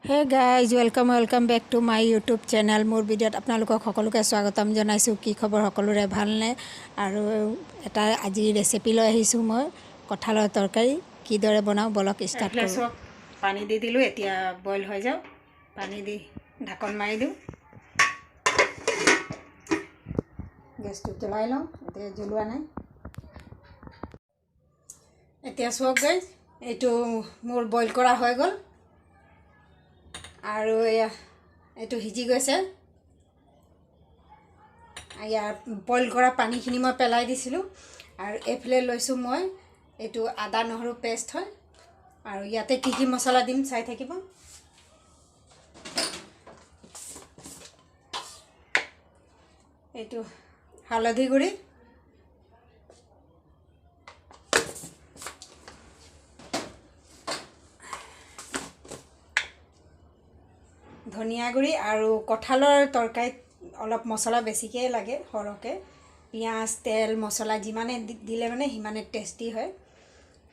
Hey guys, welcome welcome back to my YouTube channel. মোৰ ভিডিঅ'ত আপোনালোকক সকলোকে স্বাগতম জনাইছোঁ। কি খবৰ সকলোৰে, ভালনে? আৰু এটা আজি ৰেচিপি লৈ আহিছোঁ মই, কঁঠালৰ তৰকাৰী কিদৰে বনাওঁ, বলক ষ্টাৰ্ট এইফালে কৰোঁ। চাওক, পানী দি দিলোঁ। এতিয়া বইল হৈ যাওক। পানী দি ঢাকন মাৰি দিওঁ। গেছটো জ্বলাই লওঁ। এতিয়া জ্বলোৱা নাই। এতিয়া চাওক গাইজ, এইটো মোৰ বইল কৰা হৈ গ'ল আৰু এয়া এইটো সিজি গৈছে। ইয়াৰ বইল কৰা পানীখিনি মই পেলাই দিছিলোঁ। আৰু এইফালে লৈছোঁ মই এইটো আদা নহৰু পেষ্ট হয়। আৰু ইয়াতে কি কি মছলা দিম চাই থাকিব। এইটো হালধি গুড়ি, ধনিয়া গুড়ি। আৰু কঁঠালৰ তৰকাৰীত অলপ মছলা বেছিকৈ লাগে, সৰহকৈ। পিঁয়াজ, তেল, মছলা যিমানে দিলে মানে সিমানে টেষ্টি হয়।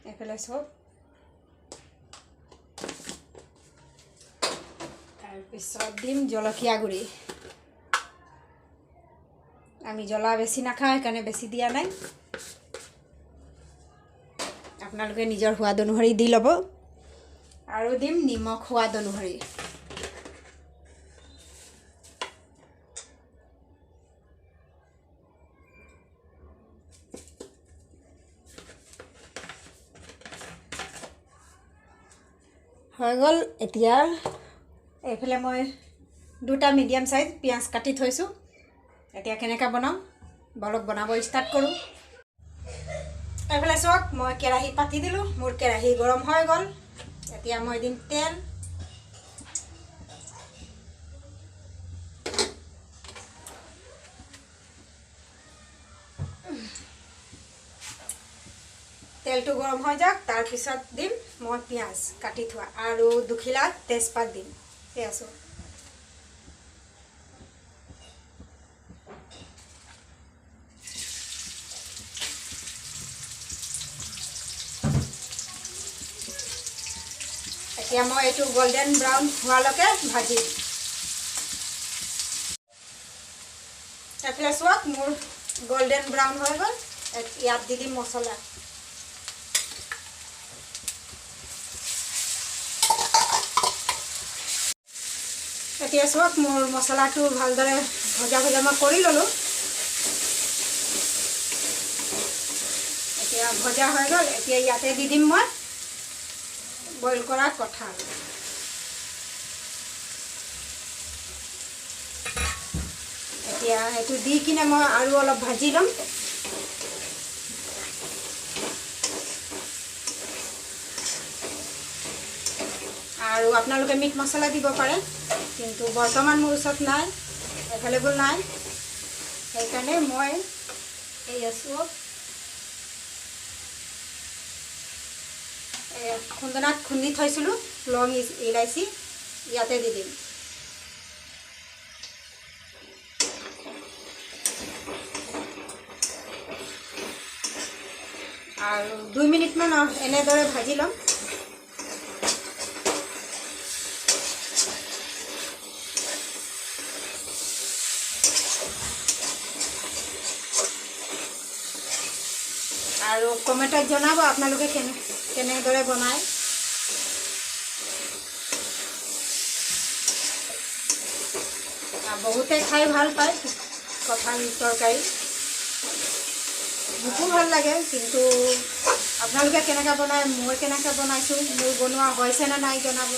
এইফালে চব। তাৰপিছত দিম জলকীয়া গুড়ি। আমি জ্বলা বেছি নাখাওঁ, সেইকাৰণে বেছি দিয়া নাই। আপোনালোকে নিজৰ সোৱাদ অনুসৰি দি ল'ব। আৰু দিম নিমখ সোৱাদ অনুসৰি। হৈ গ'ল। এতিয়া এইফালে মই দুটা মিডিয়াম চাইজ পিঁয়াজ কাটি থৈছোঁ। এতিয়া কেনেকৈ বনাওঁ, বলক বনাব ষ্টাৰ্ট কৰোঁ। এইফালে চাওক, মই কেৰাহী পাতি দিলোঁ। মোৰ কেৰাহী গৰম হৈ গ'ল। এতিয়া মই দিম তেল। তেলটো গৰম হৈ যাওক, তাৰপিছত দিম মই পিঁয়াজ কাটি থোৱা আৰু দুখিলা তেজপাত দিম। এই আছোঁ। এতিয়া মই এইটো গল্ডেন ব্ৰাউন হোৱালৈকে ভাজিম। এইফালে চাওক, মোৰ গল্ডেন ব্ৰাউন হৈ গ'ল। ইয়াত দি দিম মছলা। এতিয়া চাওক, মোৰ মছলাটো ভালদৰে ভজা ভজা মই কৰি ল'লোঁ। এতিয়া ভজা হৈ গ'ল। এতিয়া ইয়াতে দি দিম মই বইল কৰা কঁঠাল। এতিয়া এইটো দি কিনে মই আৰু অলপ ভাজি ল'ম। আৰু আপোনালোকে মিট মছলা দিব পাৰে, কিন্তু বৰ্তমান মোৰ ওচৰত নাই, এভেইলেবল নাই। সেইকাৰণে মই এই আছোঁ খুন্দনাত খুন্দি থৈছিলোঁ লং, ইলাচি ইয়াতে দি দিম। আৰু 2 মিনিটমান এনেদৰে ভাজি ল'ম। আৰু কমেণ্টত জনাব আপোনালোকে কেনেদৰে বনায়। বহুতে খাই ভাল পায় কঁঠাল তৰকাৰী। মোকো ভাল লাগে, কিন্তু আপোনালোকে কেনেকৈ বনায়, মই কেনেকৈ বনাইছোঁ, মোৰ বনোৱা হৈছেনে নাই জনাব।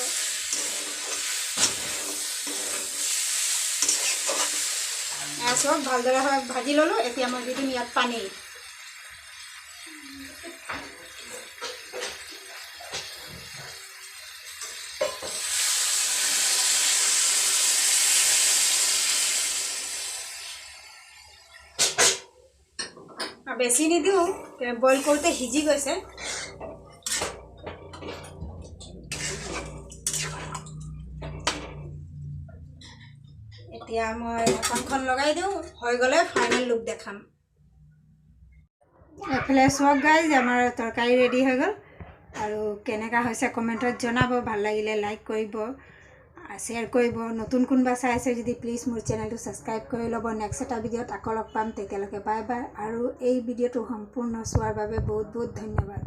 এয়া চব ভালদৰে হয় ভাজি ল'লোঁ। এতিয়া মই দি দিম ইয়াত পানী। বেছি নিদিওঁ, বইল কৰোঁতে সিজি গৈছে। এতিয়া মই ঢাকনখন লগাই দিওঁ। হৈ গ'লে ফাইনেল লুক দেখাম। এইফালে চাওক গাইজ, আমাৰ তৰকাৰী ৰেডি হৈ গ'ল। আৰু কেনেকুৱা হৈছে কমেণ্টত জনাব। ভাল লাগিলে লাইক কৰিব। শ্বেয়াৰ কৰিব। নতুন কোনোবা চাই আছে যদি প্লিজ মোৰ চেনেলটো ছাবস্ক্ৰাইব কৰি ল'ব। নেক্সট এটা ভিডিঅ'ত আকৌ লগ পাম, তেতিয়ালৈকে বাই বাই। আৰু এই ভিডিঅ'টো সম্পূৰ্ণ চোৱাৰ বাবে বহুত বহুত ধন্যবাদ।